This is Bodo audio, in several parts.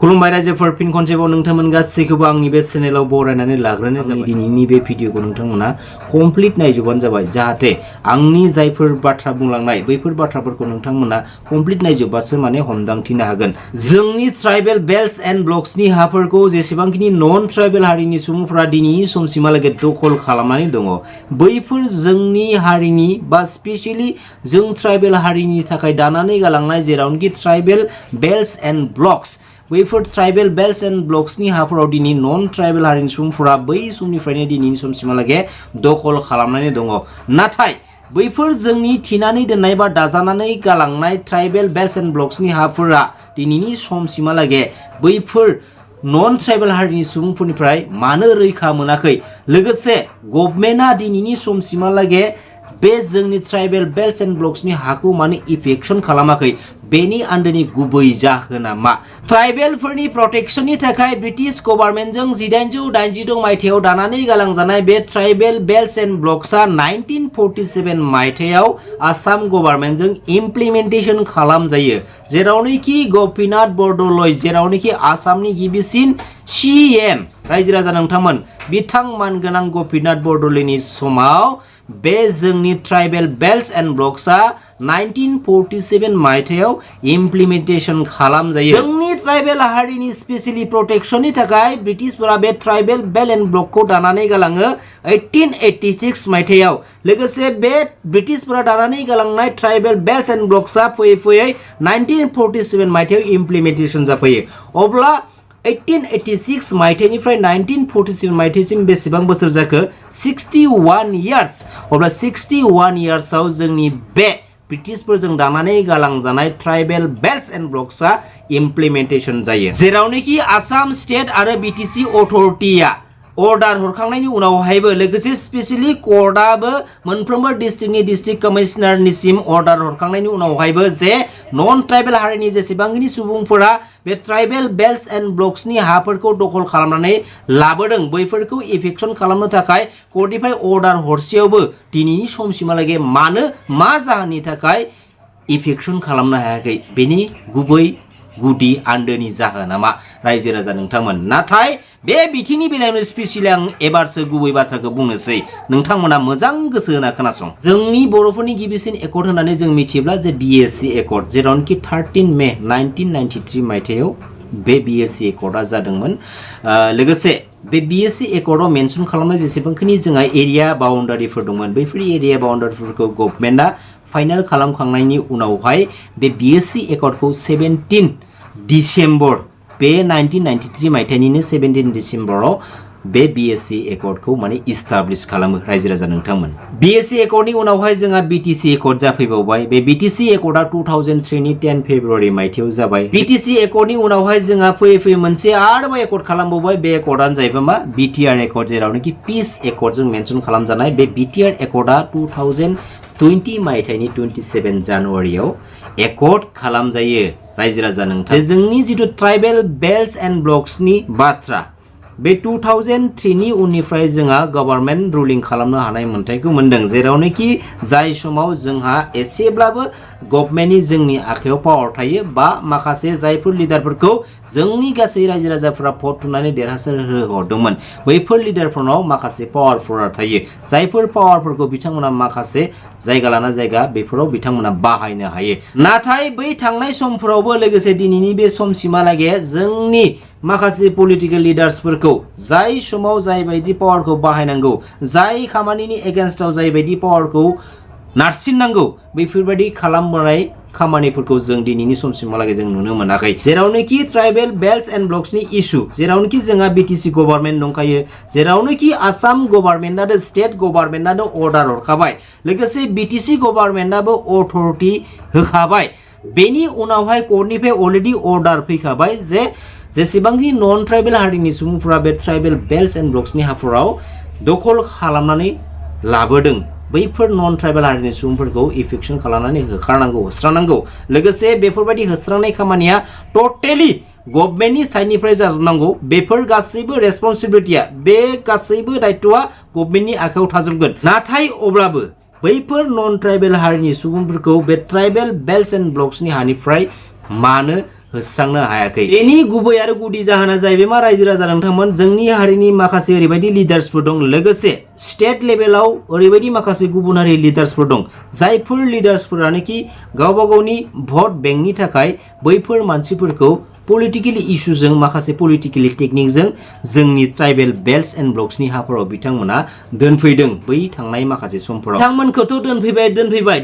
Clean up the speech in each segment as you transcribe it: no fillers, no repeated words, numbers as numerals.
खुलुमबाय रायजोफोर फिन खनसेबाव नोंथांमोन गासैखौबो आंनि बे चेनेलाव बरायनानै लाग्रोनाय जाबाय। दिनैनि बे भिडिअखौ नोंथांमोना कमप्लिट नायजोबबानो जाबाय जाहाथे आंनि जायफोर बाथ्रा बुंलांनाय बैफोर बाथ्राफोरखौ नोंथांमोना कमप्लिट नायजोबबासो माने हमदांथिनो हागोन। जोंनि ट्राइबेल बेल्ट्स एन्ड ब्लक्सनि हाफोरखौ जेसेबांखिनि नन ट्राइबेल हारिनि सुबुंफोरा दिनैनि समसिमहालागै दखल खालामनानै दङ बैफोर जोंनि हारिनि बा स्पेसियेलि जों ट्राइबेल हारिनि थाखाय दानानै गालांनाय जेरावनोखि ट्राइबेल बेल्ट्स एन्ड ब्लक्स बैफोर ट्राइबेल बेल्ट्स एन्ड ब्लक्सनि हाफोराव दिनै नन ट्राइबेल हारिनि सुबुंफोरा बै समनिफ्रायनो दिनैनि समसिमहालागै दखल खालामनानै दङ। नाथाय बैफोर जोंनि थिनानै दोननाय बा दाजानानै गालांनाय ट्राइबेल बेल्ट्स एन्ड ब्लक्सनि हाफोरा दिनैनि समसिमहालागै बैफोर नन ट्राइबेल हारिनि सुबुंफोरनिफ्राय मानो रैखा मोनाखै, लोगोसे गभर्नमेन्टआ दिनैनि समसिमहालागै बे जोंनि ट्राइबेल बेल्ट्स एन्ड ब्लक्सनि हाखौ माने इफेक्सन खालामाखै, बेनि आन्दोनि गुबै जाहोना मा? ट्राइबेलफोरनि प्रटेक्शननि थाखाय ब्रिटिश गभर्नमेन्टजों 1886 मायथाइयाव दानानै गालांजानाय बे ट्राइबेल बेल्ट्स एन्ड ब्लक्सआ 1947 मायथाइयाव आसाम गभर्नमेन्टजों इमप्लिमेन्टेसन खालामजायो, जेरावनोखि गपिनाथ बरदलै जेरावनोखि आसामनि गिबिसिन CM रायजो राजा नोंथांमोन बिथां मानगोनां गपिनाथ बरदलैनि समाव बे जोंनि ट्राइबेल बेल्ट्स एन्ड ब्लक्सआ 1947 मायथाइयाव इमप्लिमेन्टेसन खालामजायो। जोंनि ट्राइबेल हारिनि स्पेसियेलि प्रटेक्शननि थाखाय ब्रिटिशफोरा बे ट्राइबेल बेल्ट एन्ड ब्लकखौ दानानै गालाङो 1886 मायथाइयाव। लोगोसे बे ब्रिटिशफोरा दानानै गालांनाय ट्राइबेल बेल्ट्स एन्ड ब्लक्सआ फैयै फैयै 1947 मायथाइयाव इमप्लिमेन्टेसन जाफैयो। अब्ला 1886 मायथाइनिफ्राय 1947 मायथाइसिम बेसेबां बोसोर जाखो? 61 इयार्स। अब्ला 61 इयार्सआव जोंनि बे ब्रिटिशफोरजों दानानै गालांजानाय ट्राइबेल बेल्ट्स एन्ड ब्लक्सआ इमप्लिमेन्टेसन जायो, जेरावनोखि आसाम स्टेट आरो BTC अथरिटिया अर्डार हरखांनायनि उनावहायबो लोगोसे स्पेसियेलि कर्टआबो मोनफ्रोमबो डिस्ट्रिक्टनि डिस्ट्रिक्ट कमिशनारनिसिम अर्डार हरखांनायनि उनावहायबो जे नन ट्राइबेल हारिनि जेसेबांखिनि सुबुंफोरा बे ट्राइबेल बेल्ट्स एन्ड ब्लक्सनि हाफोरखौ दखल खालामनानै लाबोदों बैफोरखौ इफेक्सन खालामनो थाखाय कर्टनिफ्राय अर्डार हरसेयावबो दिनैनि समसिमहालागै मानो मा जाहोननि थाखाय इफेक्सन खालामनो हायाखै, बेनि गुबै गुदि आन्दोनि जाहोना मा रायजो राजा नोंथांमोन? नाथाय बे बिथिंनि बेलायावनो स्पेसियेलि आं एबारसो गुबै बाथ्राखौ बुंनोसै, नोंथांमोना मोजां गोसो होना खोनासं। जोंनि बर'फोरनि गिबिसिन एकर्ड होननानै जों मिथियोब्ला जे BSc एकर्ड, जेरावनोखि 13 मे 1993 मायथाइयाव बे BSc एकर्डआ जादोंमोन। लोगोसे बे BSc एकर्डआव मेनसन खालामनाय जेसेबांखिनि जोंहा एरिया बाउन्डारिफोर दंमोन बैफोर एरिया बाउन्डारिफोरखौ गभर्नमेन्टआ फाइनाल खालामखांनायनि उनावहाय बे BSc एकर्डखौ 17 डिसेम्बर बे 1993 मायथाइनिनो 17 डिसेम्बराव बे BSc एकर्डखौ माने इस्टाब्लिश खालामो रायजो राजा नोंथांमोन। BSc एकर्डनि उनावहाय जोंहा BTC एकर्ड जाफैबावबाय। बे BTC एकर्डआ 2003 नि 10 फेब्रुवारि मायथाइयाव जाबाय। BTC एकर्डनि उनावहाय जोंहा फैयै फैयै मोनसे आरोबाव एकर्ड खालामबावबाय। बे एकर्डआनो जाहैबाय मा? BTR एकर्ड, जेरावनोखि पिस एकर्डजों मेनसन खालामजानाय बे BTR एकर्डआ 2020 मायथाइनि 27 जानुवारियाव एकर्ड खालामजायो रायजो राजा नोंथां। जोंनि जिथु ट्राइबेल बेल्ट्स एन्ड ब्लक्सनि बाथ्रा बे 2003 नि उननिफ्राय जोंहा गभर्नमेन्ट रुलिं खालामनो हानाय मोन्थायखौ मोनदों, जेरावनोखि जाय समाव जोंहा एसेब्लाबो गभर्नमेन्टनि जोंनि आखायाव पावार थायो बा माखासे जायफोर लिडारफोरखौ जोंनि गासै रायजो राजाफोरा भट थुनानै देरहासार होहरदोंमोन बैफोर लिडारफोरनाव माखासे पावारफोरा थायो, जायफोर पावारफोरखौ बिथांमोना माखासे जायगा लाना जायगा बेफोराव बिथांमोना बाहायनो हायो। नाथाय बै थांनाय समफोरावबो लोगोसे दिनैनि बे समसिमहालागै जोंनि माखासे पलिटिकेल लिडार्सफोरखौ जाय समाव जाय बायदि पावारखौ बाहायनांगौ, जाय खामानिनि एगेन्स्टआव जाय बायदि पावारखौ नारसिननांगौ बैफोरबायदि खालामबोनाय खामानिफोरखौ जों दिनैनि समसिमहालागै जों नुनो मोनाखै। जेरावनोखि ट्राइबेल बेल्ट्स एन्ड ब्लक्सनि इस्यु, जेरावनोखि जोंहा BTC गभर्नमेन्ट दंखायो, जेरावनोखि आसाम गभर्नमेन्टआनो स्टेट गभर्नमेन्टआनो अर्डार हरखाबाय, लोगोसे BTC गभर्नमेन्टआबो अथरिटि होखाबाय, बेनि उनावहाय कर्टनिफ्राय अलरेडि अर्डार फैखाबाय जे जेसेबांखि नन ट्राइबेल हारिनि सुबुंफोरा बे ट्राइबेल बेल्ट्स एन्ड ब्लक्सनि हाफोराव दखल खालामनानै लाबोदों बैफोर नन ट्राइबेल हारिनि सुबुंफोरखौ इफेक्सन खालामनानै होखारनांगौ, होस्रांनांगौ। लोगोसे बेफोरबायदि होस्रांनाय खामानिया टटेलि गभर्नमेन्टनि साइडनिफ्राय जाजोबनांगौ। बेफोर गासैबो रेसपन्सिबिलिटिया, बे गासैबो दायित्वआ गभर्नमेन्टनि आखायाव थाजोबगोन। नाथाय अब्लाबो बैफोर नन ट्राइबेल हारिनि सुबुंफोरखौ बे ट्राइबेल बेल्ट्स एन्ड ब्लक्सनि हानिफ्राय मानो होस्रांनो हायाखै। बेनि गुबै आरो गुदि जाहोना जाहैबाय मा रायजो राजा नोंथांमोन जोंनि हारिनि माखासे ओरैबायदि लिडार्सफोर दं लोगोसे स्टेट लेभेलाव ओरैबायदि माखासे गुबुन हारि लिडार्सफोर दं जायफोर लिडार्सफोरानोखि गावबा गावनि भट बेंकनि थाखाय बैफोर मानसिफोरखौ पलिटिकेल इस्युजों माखासे पलिटिकेल टेकनिकजों जोंनि ट्राइबेल बेल्ट्स एन्ड ब्लक्सनि हाफोराव बिथांमोना दोनफैदों बै थांनाय माखासे समफोराव। बिथांमोनखौथ'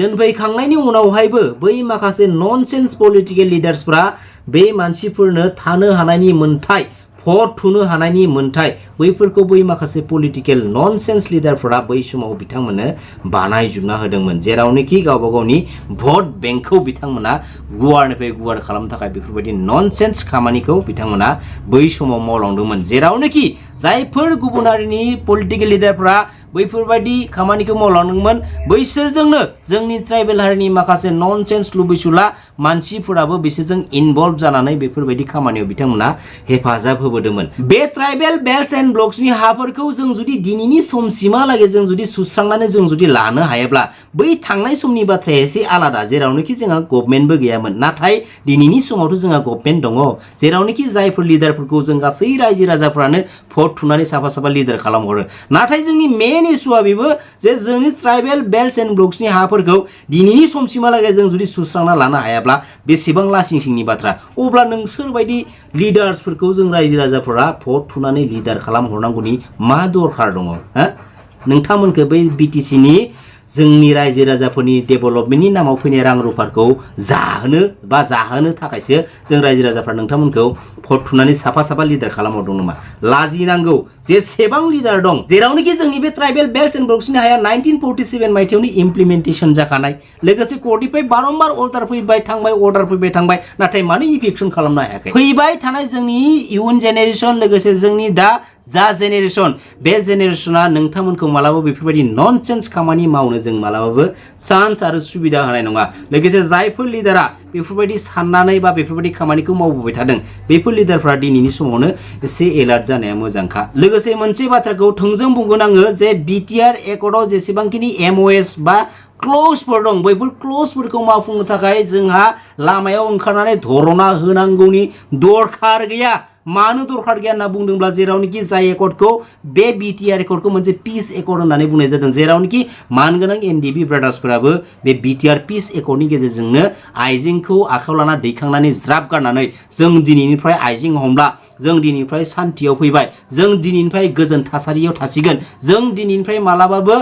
दोनफैखांनायनि उनावहायबो बै माखासे ननसेन्स पलिटिकेल लिडार्सफ्रा बे मानसिफोरनो थानो हानायनि मोन्थाय भट थुनो हानायनि मोन्थाय बैफोरखौ बै माखासे पलिटिकेल ननसेन्स लिडारफोरा बै समाव बिथांमोननो बानायजोबना होदोंमोन जेरावनोखि गावबा गावनि भट बेंकखौ बिथांमोना गुवारनिफ्राय गुवार खालामनो थाखाय बेफोरबायदि ननसेन्स खामानिखौ बिथांमोना बै समाव मावलांदोंमोन जेरावनोखि जायफोर गुबुन हारिनि पलिटिकेल लिडारफोरा बैफोरबायदि खामानिखौ मावलांदोंमोन बैसोरजोंनो जोंनि ट्राइबेल हारिनि माखासे ननसेन्स लुबैसुला मानसिफोराबो बिसोरजों इनभल्भ जानानै बेफोरबायदि खामानियाव बिथांमोना हेफाजाब होबोदोंमोन। बे ट्राइबेल बेल्ट्स एन्ड ब्लक्सनि हाफोरखौ जों जुदि दिनैनि समसिमहालागै जों जुदि सुस्रांनानै जों जुदि लानो हायाब्ला बै थांनाय समनि बाथ्राया एसे आलादा जेरावनोखि जोंहा गभर्नमेन्टबो गैयामोन नाथाय दिनैनि समावथ' जोंहा गभर्नमेन्ट दङ जेरावनोखि जायफोर लिडारफोरखौ जों गासै रायजो राजाफ्रानो भट थुनानै साफा साफा लिडार खालामहरो नाथाय जोंनि मेन इस्युआ बेबो जे जोंनि ट्राइबेल बेल्ट्स एन्ड ब्लक्सनि हाफोरखौ दिनैनि समसिमहालागै जों जुदि सुस्रांना लानो हायाब्ला बेसेबां लासिं सिंनि बाथ्रा अब्ला नोंसोरबायदि लिडार्सफोरखौ जों रायजो राजाफोरा भट थुनानै लिडार खालामहरनांगौनि मा दरखार दङ नोंथांमोनखौ बै बिटिसिनि जोंनि रायजो राजाफोरनि डेभेलपमेन्टनि नामाव फैनाय रां रुफाखौ जाहोनो थाखायसो जों रायजो राजाफ्रा नोंथांमोनखौ भट थुनानै साफा साफा लिडार खालामहरदों नामा लाजिनांगौ जेसेबां लिडार दं जेरावनोखि जोंनि बे ट्राइबेल बेल्ट्स एन्ड ब्लक्सनि हाया 1947 मायथाइयावनो इमप्लिमेन्टेसन जाखानाय लोगोसे कर्टनिफ्राय बारम्बार अर्डार फैबाय थांबाय नाथाय मानो इफेक्सन खालामनो हायाखै फैबाय थानाय जोंनि इयुन जेनेरेसन लोगोसे जोंनि दा जेनेरेसन बे जेनेरेसना नोंथांमोनखौ मालाबा बेफोरबायदि ननसेन्स खामानि मावनो जों मालाबाबो चान्स आरो सुबिदा होनाय नङा लोगोसे जायफोर लिडारा बेफोरबायदि साननानै बा बेफोरबायदि खामानिखौ मावबोबाय थादों बेफोर लिडारफ्रा दिनैनि समावनो एसे एलार्ट जानाया मोजांखा लोगोसे मोनसे बाथ्राखौ थोंजों बुंगोन आङो जे बिटिआर एकर्डआव जेसेबांखिनि एमअएस बा क्लजफोर दं बैफोर क्लजफोरखौ मावफुंनो थाखाय जोंहा लामायाव ओंखारनानै धरना होनांगौनि दरखार गैया मानो दरखार गैया होनना बुंदोंब्ला जेरावनोखि जाय एकर्डखौ बे बिटिआर एकर्डखौ मोनसे पिस एकर्ड होननानै बुंनाय जादों जेरावनोखि मानगोनां एनडिबि ब्रादार्सफोराबो बे बिटिआर पिस एकर्डनि गेजेरजोंनो आइजेंखौ आखायाव लाना दैखांनानै ज्राब गारनानै जों दिनैनिफ्राय आइजें हमला जों दिनैनिफ्राय सान्थियाव फैबाय जों दिनैनिफ्राय गोजोन थासारियाव थासिगोन जों दिनैनिफ्राय मालाबाबो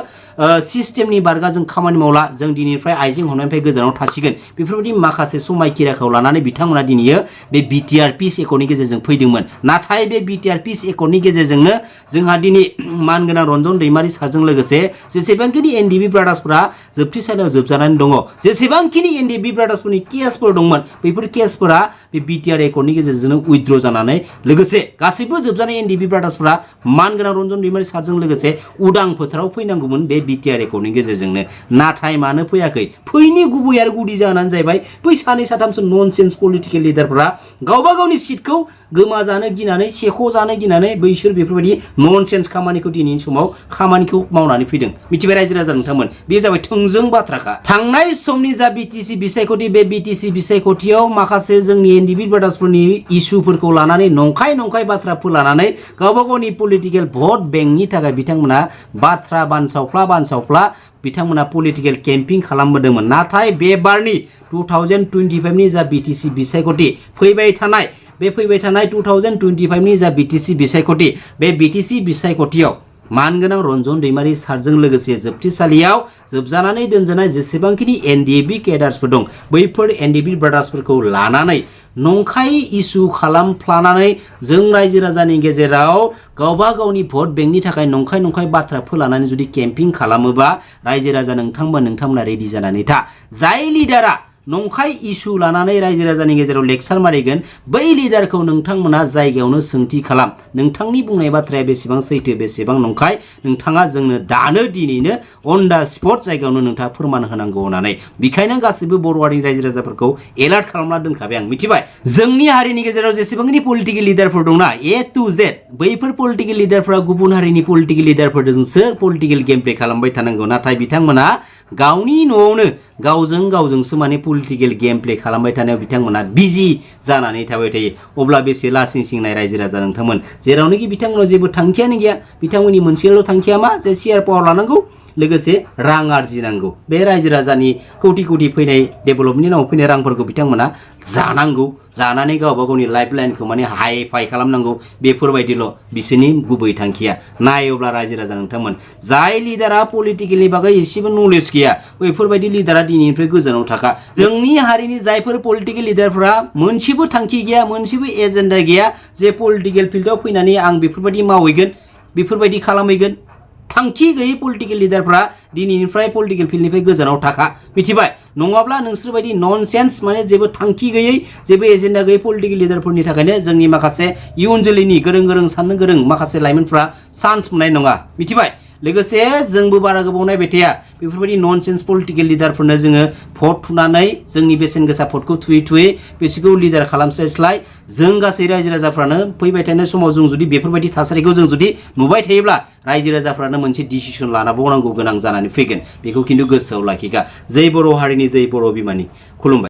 सिस्टेमनि बारगा जों खामानि मावला जों दिनैनिफ्राय आइजें हमनायनिफ्राय गोजानाव थासिगोन बेफोरबायदि माखासे समायखिराखौ लानानै बिथांमोना दिनैयो बे बिटिआर पिस एकर्डनि गेजेरजों फैदोंमोन नाथाय बे बिटिआर पिस एकर्डनि गेजेरजोंनो जोंहा दिनै मानगोनां रन्जन दैमारि सारजों लोगोसे जेसेबांखिनि एनडिबि ब्रादार्सफोरा जोबथेसालियाव जोबजानानै दङ जेसेबांखिनि एनडिबि ब्रादार्सफोरनि केसफोर दंमोन बैफोर केसफोरा बे बिटिआर एकर्डनि गेजेरजोंनो उइथड्र जानानै लोगोसे गासैबो जोबजानाय एनडिबि ब्रादार्सफोरा मानगोनां रन्जन दैमारि सारजों लोगोसे उदां फोथाराव फैनांगौमोन बे बिटिआर एकर्डनि गेजेरजोंनो नाथाय मानो फैयाखै फैनि गुबै आरो गुदि जाहोनानो जाहैबाय बै सानै साथामसो ननसेन्स पलिटिकेल लिडारफोरा गावबा गावनि सिटखौ गोमाजानो गिनानै सेख' जानो गिनानै बैसोर बेफोरबायदि ननसेन्स खामानिखौ दिनैनि समाव खामानिखौ मावनानै फैदों मिथिबाय रायजो राजा नोंथांमोन बे जाबाय थोंजों बाथ्राखा थांनाय समनि जा बिटिसि बिसायख'थि बे बिटिसि बिसायख'थियाव माखासे जोंनि एनडिबि ब्रादार्सफोरनि इस्युफोरखौ लानानै नंखाय बाथ्राफोर लानानै गावबा गावनि पलिटिकेल भट बेंकनि थाखाय बिथांमोना बाथ्रा बानसावफ्ला बिथांमोना पलिटिकेल केम्पिं खालामबोदोंमोन नाथाय बे बारनि 2025 नि जा बिटिसि बिसायख'थि फैबाय थानाय 2025 नि जा बिटिसि बिसायख'थि बे बिटिसि बिसायख'थियाव मानगोनां रन्जन दैमारि सारजों लोगोसे जोबथेसालियाव जोबजानानै दोनजानाय जेसेबांखिनि एनडिबि केडार्सफोर दं बैफोर एनडिबि ब्रादार्सफोरखौ लानानै नंखाय इस्यु खालामफ्लानानै जों रायजो राजानि गेजेराव गावबा गावनि भट बेंकनि थाखाय नंखाय बाथ्राफोर लानानै जुदि केम्पिं खालामोबा रायजो राजा नोंथांमोना रेडि जानानै था जाय लिडारा नंखाय इस्यु लानानै रायजो राजानि गेजेराव लेक्सार मारिगोन बै लिडारखौ नोंथांमोना जायगायावनो सोंथि खालाम नोंथांनि बुंनाय बाथ्राया बेसेबां सैथो बेसेबां नंखाय नोंथाङा जोंनो दानो दिनैनो अन दा स्पट जायगायावनो नोंथाङा फोरमान होनांगौ होननानै बेखायनो गासैबो बर' हारिनि रायजो राजाफोरखौ एलार्ट खालामना दोनखाबाय आं मिथिबाय जोंनि हारिनि गेजेराव जेसेबांनि पलिटिकेल लिडारफोर दंना ए टु जेड बैफोर पलिटिकेल लिडारफोरा गुबुन हारिनि पलिटिकेल लिडारफोरजोंसो पलिटिकेल गेम प्ले खालामबाय थानांगौ नाथाय बिथांमोना गावनि न'आवनो गावजोंसो माने पलिटिकेल गेम प्ले खालामबाय थानायाव बिथांमोना बिजि जानानै थाबाय थायो अब्ला बेसे लासिं सिंनाय रायजो राजा नोंथांमोन जेरावनोखि बिथांमोनाव जेबो थांखियानो गैया बिथांमोननि मोनसेल' थांखिया मा जे शेयार पावार लानांगौ लोगोसे रां आरजिनांगौ बे रायजो राजानि कौटि कौटि फैनाय डेभेलपमेन्टनि नामाव फैनाय रांफोरखौ बिथांमोना जानांगौ जानानै गावबा गावनि लाइफ लाइनखौ माने हाइ फाइ खालामनांगौ बेफोरबायदिल' बिसोरनि गुबै थांखिया नायोब्ला रायजो राजा नोंथांमोन जाय लिडारा पलिटिकेलनि बागै एसेबो नलेज गैया बैफोरबायदि लिडारा दिनैनिफ्राय गोजानाव थाखा जोंनि हारिनि जायफोर पलिटिकेल लिडारफोरा मोनसेबो थांखि गैया मोनसेबो एजेन्डा गैया जे पलिटिकेल फिल्डआव फैनानै आं बेफोरबायदि मावहैगोन बेफोरबायदि खालामहैगोन थांखि गैयै पलिटिकेल लिडारफ्रा दिनैनिफ्राय पलिटिकेल फिल्डनिफ्राय गोजानाव थाखा मिथिबाय नङाब्ला नोंसोर बायदि ननसेन्स माने जेबो थांखि गैयै जेबो एजेन्डा गैयै पलिटिकेल लिडारफोरनि थाखायनो जोंनि माखासे इयुन जोलैनि गोरों साननो गोरों माखासे लाइमोनफ्रा चान्स मोननाय नङा मिथिबाय लोगोसे जोंबो बारा गोबाव नायबाय थाया बेफोरबायदि ननसेन्स पलिटिकेल लिडारफोरनो जोङो भट थुनानै जोंनि बेसेन गोसा भटखौ थुयै बिसोरखौ लिडार खालामस्लायस्लाय जों गासै रायजो राजाफ्रानो फैबाय थानाय समाव जों जुदि बेफोरबायदि थासारिखौ जों जुदि नुबाय थायोब्ला रायजो राजाफ्रानो मोनसे डिसिसन लानांगौ गोनां जानानै फैगोन बेखौ खिन्थु गोसोआव लाखिगा जै बर' हारिनि जै बर' बिमानि खुलुमबाय।